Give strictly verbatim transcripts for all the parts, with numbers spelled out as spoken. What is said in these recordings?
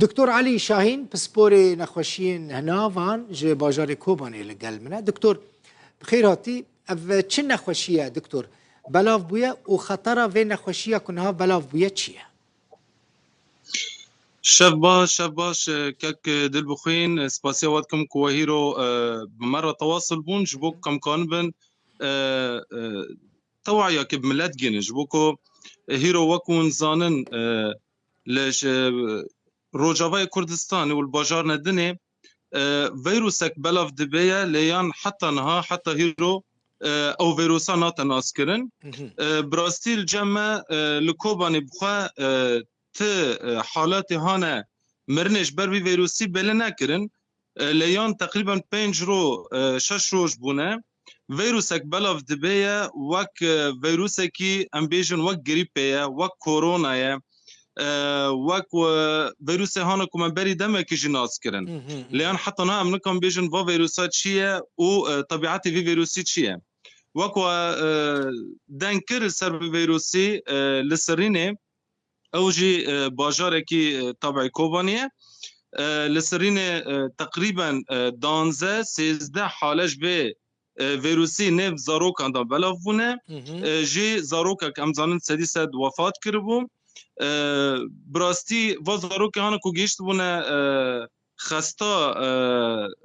Doktor Elî Şahîn, pisporê nexweşiyên hinavan ji bajarê Kobanê li gel min e. Doktor, bi xêr hatî. Ev çi nexweşî ye, doktor? Belav bûye û xetera vê nexweşiya ku niha belav bûye çi ye? Şev baş, şev baş, e, kek, e, Dilbixwîn, e, spasiya we dikim ku we hîro, e, bi me re tewasil bûn, ji bo ku em kanibin, e, e, tewayeke bi milet gînin, ji bo ku, e, hîro wek hûn zanin, e, li ji, e, Rojavayê Kurdistanê û li bajarine dinê, e, vîrusek belav dibe ye, lê yan heta niha, heta hîro, e, ew vîrusa nate naskirin. Mhm. E, bi rastî li cem me, e, li Kobanê bi xwe, e, ti, e, halatê hane mirinê ji ber vî vîrusî belê nekirin. E, lê yan teqrîben pênc ro, e, şeş roj bûne. Vîrusek belav dibe ye, wek, e, vîrusekî em bêjin wek grîpê ye, wek korona ye, e, wek, e, vîrusê hane ku me berî demekî jî nas kirin. Mhm, mhm. Lê yan heta niha em nikan bêjin va vîrusa çi ye û, e, tebîetê vî vîrusî çi ye. Wek we, e, deng kir ser vî vîrusî, e, li Sirînê, ew jî, e, bajarekî, e, tabî Kobanê ye. E, li Sirînê, e, teqrîben, e, danzdeh, sêzdeh hale ji vê, e, vîrusî nêv zarokan de belav bûne. Mhm. E, jî zarokek em zanin sedî sed wefat kiribû. E, bi rastî va zarokê hane ku gihîştibûne, e, xesta, e,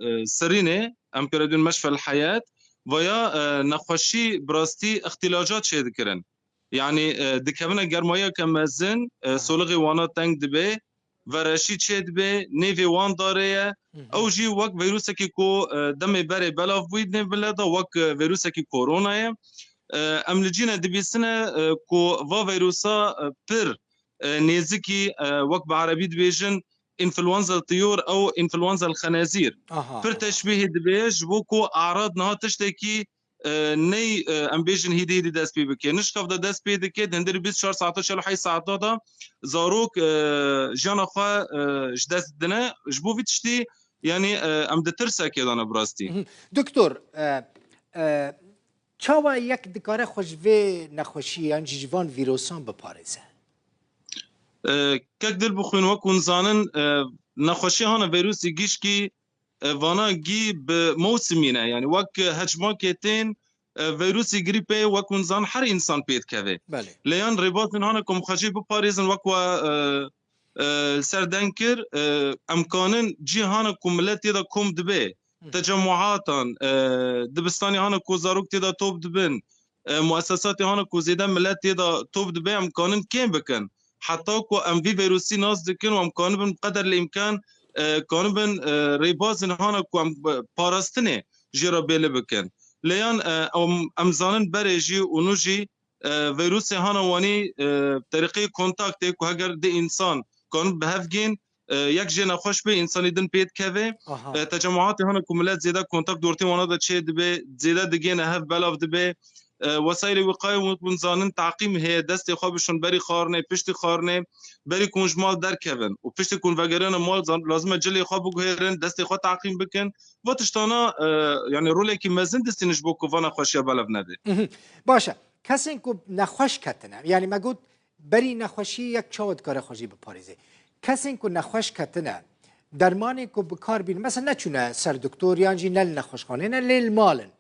e, Sirînê, em pê re dibên meşfel heyet, vaya, e, nexweşî bi rastî îxtîlacat çêdikirin. Yanî, e, dikevine germayiyeke mezin, e, Aha. solixê wana teng dibe, vereşî çêdibe, nêvê wan darê ye. Hı hı. Ew jî wek vîrusekî ku, e, demê berê belav bûyî di nêv milet de, wek, e, vîrusekî korona ye. E, em li cî ne dibîsine, e, ku va vîrusa, e, pir, e, nêzikî, e, wek bi erebî dibêjin, înfluenza tiyûr ew înfluenza xenezîr. Aha, Pir aha. teşbîhî dibe, ji bo ku erad niha tiştekî, e, ney, e, em bêjin hîdî hîdî dest pê bike. Nişka de dest pê dike, di hundirî bîst û çar saeta, çel û heyş saeta de zarok, e, jiyana xwe, e, ji dest dine. Ji bo vî tiştî, yanî, e, em di tirsekê de ne bi rastî. Mhm. Doktor, e, e, çawa yek dikare xwe ji vê nexweşiyê yan jî ji van vîrosan biparêze? E, kek Dilbixwîn, wek hûn zanin, e, nexweşiya hane vîrusî gişkî, e, vana gî bi mewsimî ne. Yanî wek hecmakê tên, e, vîrusî grîpê wek hûn zanin her însan pê dikeve. Belê. Lê yan rêbazên hane ku em xwe jê biparêzin wek we, e, e, li ser deng kir, e, em kanin cî hane ku milet tê de kom dibe, Hı. tecemûatan, e, dibistanê hane ku zarok tê de top dibin, e, muesesatê hane ku zêde milet tê de top dibe, em kanin kêm bikin. Heta ku em vî vîrusî nas dikin û em kanibin bi qeder li îmkan, e, kanibin, e, rêbazên hane ku em, e, parastinê jê re bêli bikin. Lê yan, e, em, em zanin berê jî û nû jî, e, vîrusê hane wanî, e, terîqê kontaktê ku heger di însan kanibin bi hev gên, e, yek jê nexweş bê, însanî din pê dikeve. Aha. E, tecemûatê hane ku milet zêde kontakt dortê wana de çê dibe, zêde digêne hev, belav dibe. E, wesaîlê wîqayê hûn zanin, teqîm heye, destê xwe bişon berî xwarinê, piştî xwarinê, berî ku hûn ji mal derkevin û piştî ku hûn vegeriyane mal, zan-, lazim e cilê xwe biguhêrin, destê xwe teqîm bikin. Va tiştana, e, yanî rolekî mezin distînin ji bo ku va nexweşiya belav nebe. Mhm. Baş e. Kesên ku nexweş ketine, yanî me got, berî nexweşî yek çawa dikare xwe jî biparêze. Kesên ku nexweş ketine, dermanên ku bi kar bînin, mesela neçûne ser doktor yan jî ne li nexweşxanê ne, lê li mal in.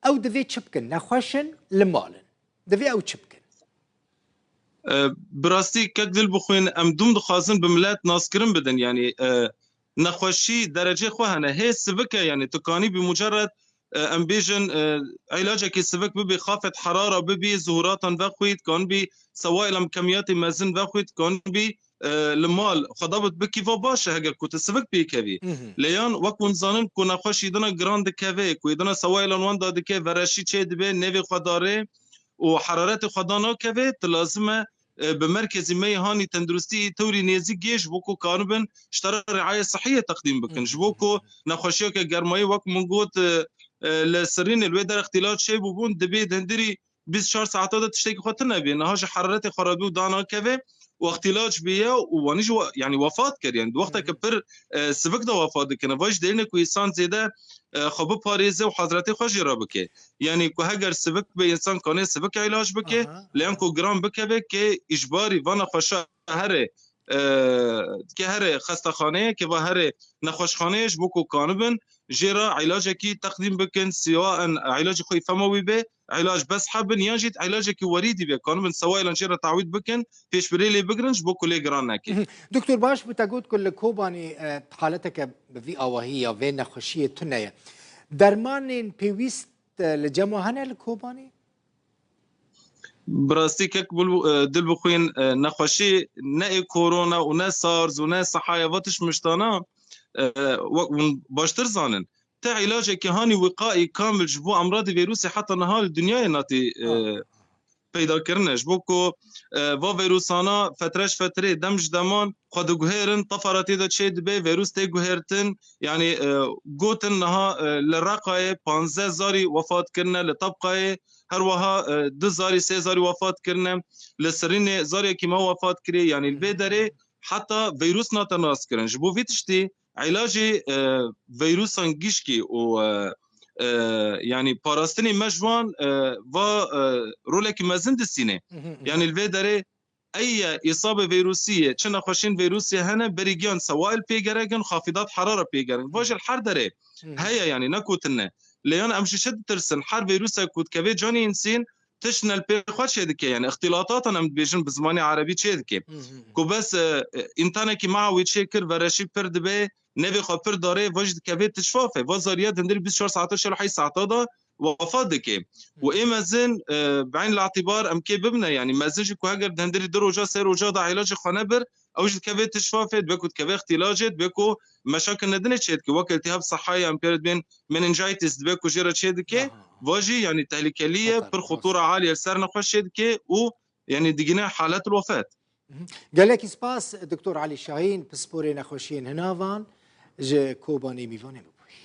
Ew divê çi bikin? Nexweş in, li mal in. Divê ew çi bikin? E, bi rastî kek Dilbixwîn, em dûm dixwazin bi milet naskirin bidin. Yanî, e, nexweşî derecê xwe hene. Hê sivik e, yanî tu kanî bi mucerred, e, em bêjin, e, îlacekî sivik bibî, xafet herara bibî, zuhuratan vexwît, kanbî sewayila bi kemiyatê mezin vexwît, kanbî, e, li mal xwe dabit bikî, va baş e heger ku tu sivik pêkevî. Mhm. Lê yan wek hûn zanin ku nexweşî dina giran dikeve, ku dina sewayila wan da dike, vereşî çê dibe, nêvê xwe darê û heraretê xwe da nakeve, tu lazim e, e, bi merkezî me yê hanî tenduristî tewrî nêzîk gê ji bo ku kanibin ji te re riayê sihiyê teqdîm bikin. Ji bo ku nexweşiyeke germayî wek min got, e, e, li Sirînê li wê der îxtîlat çêbûbûn, dibê di hundirî bîst û çar saeta de tiştekî xwe tune bê. Niha ji heraretê xwe re bû da nakeve û îxtîlat bûye û wanî jî we-, yanî wefat kir. Yanî di wexteke pir, e, sivik de wefat dikine. Va jî derîne ku însan zêde, e, xwe biparêze û hezretê xwe jê re bike. Yanî ku heger sivik be, însan kanê sivik îlac bike, Aha. lê yan ku giran bikeve, ke îcbarî va nexweşa here e, ke herê xestexaneyê, ke va herê nexweşxaneyê ji bo ku kanibin jê re îlacekî teqdîm bikin, siwaen îlacê xwe yî femewî be, îlac bes hebin, yan jî îlacekî werîdî be, kanibin sewaylan jê re tawîd bikin, pêşbirê lê bigirin ji bo ku lê giran neke. Mhm. Doktor, baş bû te got ku li Kobanî, e, haleteke bi vî awahî ya vê nexweşiyê tune ye. Dermanên pêwîst, e, li cem we hene li Kobanî? Bi rastî kek Bul-, e, Dilbixwîn, e, nexweşî ne ê korona û ne SARS û ne sehaya va tişt miştana, e, wek hûn baştir zanin. Te îlacekî hanî wiqaî kamil ji bo emradê vîrusê heta niha li dinyayê natî, e, Ah. peyda kirine. Ji bo ku, e, va vîrusana fetre ji fetrê, dem ji deman xwe diguhêrin, tefara tê de çê dibe, vîrus tê guhêrtin. Yanî, e, gotin niha, e, li Reqayê panzdeh zarî wefat kirine, li Tebqayê her wiha, e, du zarî, sê zarî wefat kirine, li Sirînê zaryekî me wefat kirî. Yanî li vê derê heta vîrus nate nas kirin. Ji bo vî tiştî îlacê, e, vîrusan gişkî û, e, e, yanî parastinê me ji wan, e, va, e, rolekî mezin distîne. Mhm, mhm. Yanî li vê derê ey ye îsabê vîrusî ye, çi nexweşiyên vîrusî hene, berî giyan sewail pê gerek in, xafîdat herara pê gerek in. Va jî li her derê Mhm. heye, yanî ne ku tune. Lê yan em ji çi ditirsin? Her vîrusek ku dikeve canê însîn, tişt ne li pê xwe çê dike, yanî îxtîlatatan em dibêjin bi zimanê erebî çê dike. Mhm, mhm. Ku bes, e, e, întanekî meha wî çê kir, vereşî pir dibe, nevê xwe pir darê, va jî dikeve tişfafe. Va zariya di hundirê bîst û çar saeta, çil û heşt saeta de wefat dike. Û ê mezin, e, bi eyn îtîbar em kê bibine, yanî mezin jî ku heger di hundirê du roja, sê roja de îlacê xwe nebir, ew jî dikeve tişfafê, dibe ku dikeve îxtilacê, dibe ku meşakil nedinê çê dike. Weke Îltîhab Sehayê em pê re dibên meningitis, dibe ku jê re çê dike, Aha. va jî, yanî, tehlikelî ye, Xeter, pir rast. Xutura alî ye li ser nexweş çê dike û, yanî, digine halet wefat. Mhm. Gelekî spas, Doktor Elî Şahîn, pisporê nexweşiyên hinavan ji Kobanê mîvanê min bûyî.